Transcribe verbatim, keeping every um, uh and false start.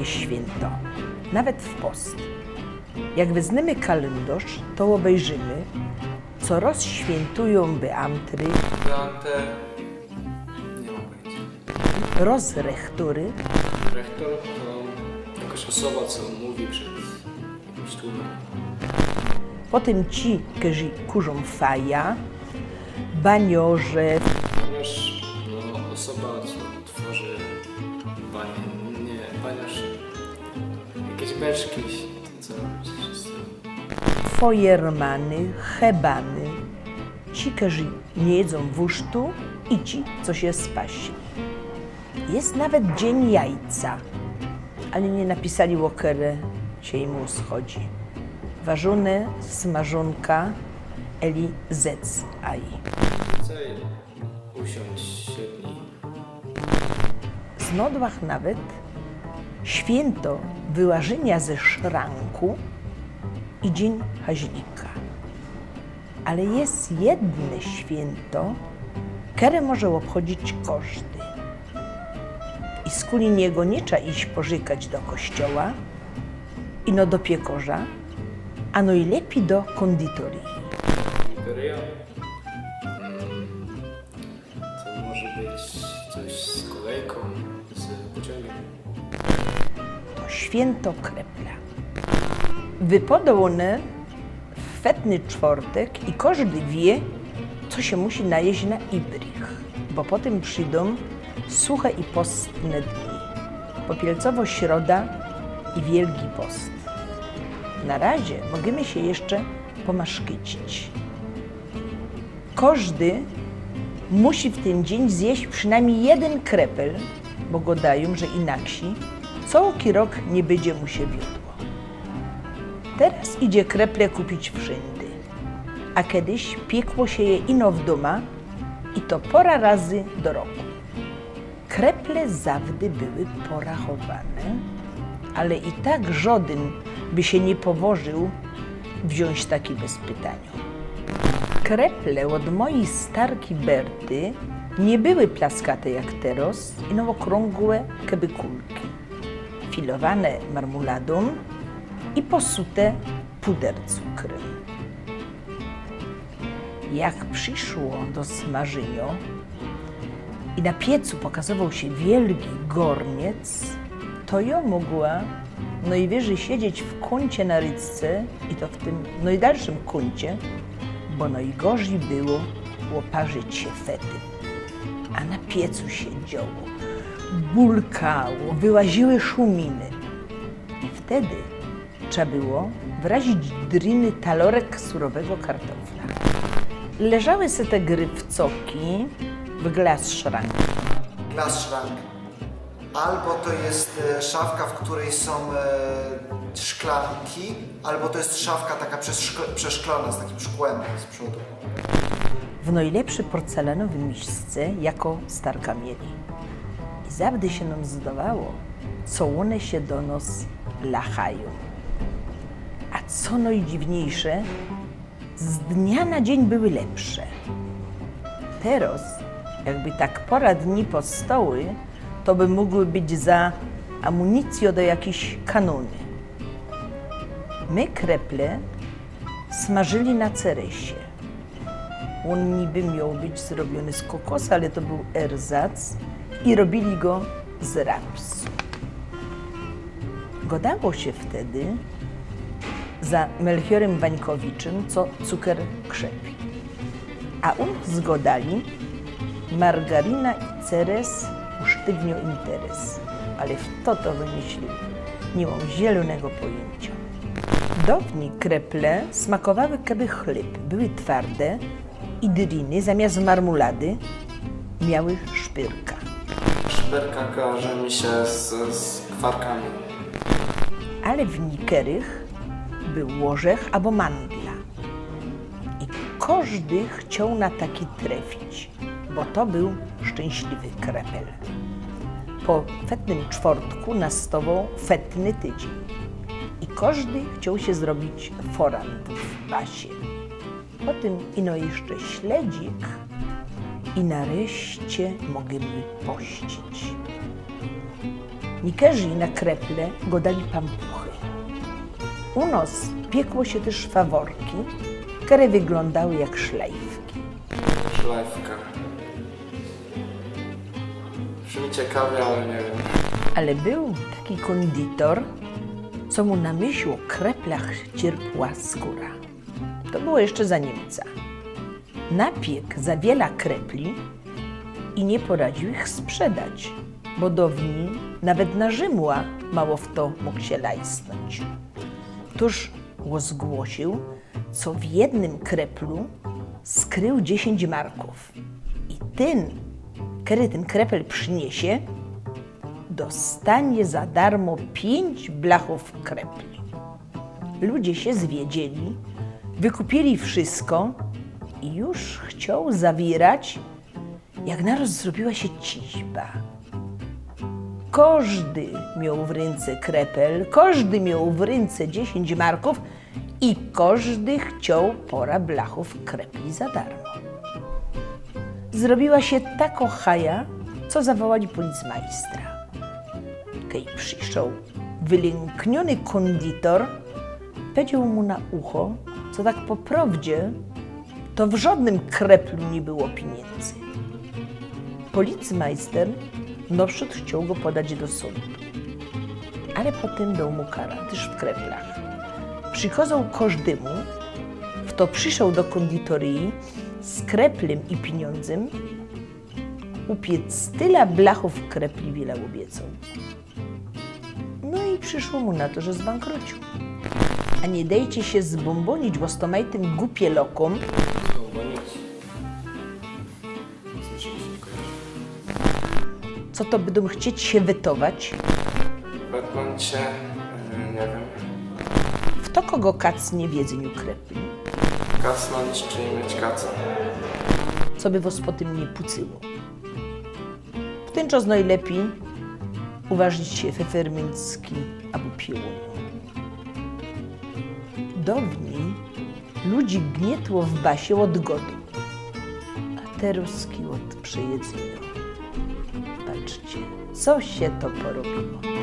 wszystkie świynto, nawet w post. Jak weznymy kalyndŏrz, to ôbejrzymy, co rozświyntujōm beamtry, Beamte. Nie mam pojęcia. rozrechtory, Rechtor to jakaś osoba, co mówi przed jakimś tłumem. potym ci, kerzi kurzōm faja, baniŏrze, Ponieważ no, osoba, co tworzy banie, nie, paniarz, jakieś beczki, co robić z tym? fojermany, hebany, ci, kerzi niy jedzōm wusztu i ci, co sie spasiyli. Jest nawet dziyń jajca, ale niy napisali, ô kere sie jymu schodzi. Warzōne, smażōnka, eli zec aj. Chcę usiąść, siedni. Znŏdłach nawet świynto wyłażyniŏ ze szranku i dziyń haźlika. Ale jest jedne świynto, kere może ôbchodzić kożdy. I skuli niego niy trza iś porzykać do kościoła, ino do piekorza, a nojlepij do kōnditoryje. Konditoryjŏ. Mm, to może być coś z kolejką, z pociągiem. To świynto krepla. Wypadŏ ône w fetny czwortek i kożdy wiy, co sie musi najeść na ibrich, bo potym przidōm suche i postne dni. Popielcowo środa i Wielgi Post. Na razie możymy sie jeszcze pomaszkiczyć. Kożdy musi w tyn dziyń zjeść przinajmnij jedyn krepel, bo godajōm, że inaksi cołki rok niy bydzie mu sie wiodło. Teroz idzie kreple kupić wszyndy, a kedyś piekło sie je ino w dōma i to pora razy do roku. Kreple zawdy były porachowane, ale i tak żodyn by sie niy powożył wziōńć taki bez pytaniŏ. Kreple ôd mojij starki Berty niy były plaskate jak teroz, ino ôkrōngłe keby kulki, filowane marmuladōm i posute puder cukrym. Jak prziszło do smażyniŏ i na piecu pokazowoł sie wielgi gorniec, to jŏ mogła nojwyżyj siedzieć w kōncie na ryczce i to w tym nojdalszym kōncie, bo nojgorzij było ôparzyć sie fetyn. A na piecu sie dzioło, bulkało, wyłaziły szuminy. I wtedy trza było wrazić driny talorek surowego kartofla. Leżały se te grywcoki w glasschrank. Glasschrank. Albo to jest e, szafka, w której są e, szklanki, albo to jest szafka taka przez szkle, przeszklona z takim szkłem z przodu. W nojlepszy porcelanowy misce, jako starka mieli. I zawdy sie nōm zdowało, co ône sie do nos lachajōm. A co nojdziwniejsze, z dnia na dziyń były lepsze. Teroz, jakby tak pora dni postoły, to by mogły być za amunicyjŏ do jakijś kanōny. My kreple smażyli na ceresie. Ôn niby mioł być zrobiōny z kokosa, ale to bōł erzac i robiyli go z rapsu. Godało sie wtedy za Melchiorym Wańkowiczym, co cuker krzepi. A u nos godali: margarina i ceres usztywniŏ interes. Ale fto to wymyślił? Niy mōm zielōnego pojyńciŏ. Downij kreple smakowały keby chlyb, były twarde i driny zamiast marmulady miały szpyrka. Szpyrka kojarzy mi się z, z kwarkami. Ale w niykerych bōł ôrzech abo mandla. I kożdy chcioł na taki trefić, bo to bōł szczyńśliwy krepel. Po fetnym czwortku nastowoł fetny tydziyń. I kożdy chcioł sie zrobić forant w basie. Potym ino jeszcze śledzik i nareszcie możymy pościć. Niekerzy na kreple godali pampuchy. U nos piekło sie tyż faworki, kere wyglōndały jak szlajfki. Szlajfka. Brzmi ciekawie, ale nie wiem. Ale bōł taki kōnditor, co mu na myśl ô kreplach cierpła skōra. To było jeszcze za Niymca. Napiek za wiela krepli i niy poradziōł ich sprzedać, bo downij nawet na Rzymła mało fto mōg sie lajsnōńć. Tōż ôzgłosiył, co w jednym kreplu skrył dziesiyńć markōw. I tyn, kery tyn krepel prziniysie, dostanie za darmo piyńć blachōw krepli. Ludzie sie zwiedzieli, wykupiyli wszysko i już chcioł zawiyrac, jak naroz zrobiła sie ciśba. Kożdy mioł w rynce krepel, kożdy mioł w rynce dziesiyńć markōw i kożdy chcioł pora blachōw krepli za darmo. Zrobiła sie tako chaja, co zawołali policmajstra. Kej prziszoł wylynkniōny kōnditor, pedzioł mu na ucho, co tak po prowdzie to w żodnym kreplu niy było piniyndzy. Policmajster noprzōd chcioł go podać do sōndu. Ale potym doł mu kara, tyż w kreplach. Przikozoł kożdymu, fto prziszoł do kōnditoryje z kreplym i piniyndzyma, upiec tela blachōw krepli, wiela ôbiecoł. No i prziszło mu na to, że zbankrociōł. A niy dejcie sie zbōmbōnić łostōmajtym gupielokōm, Zbōmbōnić. Słyszeliście, kojarzę. Co to bydōm chcieć sie wytować? Wetnąć się, e, nie wiem. Fto kogo kacnie w jedzyniu krepli? Kasnąć, czyli mieć kaca. Co by wos potym niy pucyło. W tyn czas nojlepij uważnić sie fefermyncki abo piołōniu. Downij ludzi gnietło w basie ôd godu, a terozki ôd przejedzyniu. Patrzcie, co sie to porobiło.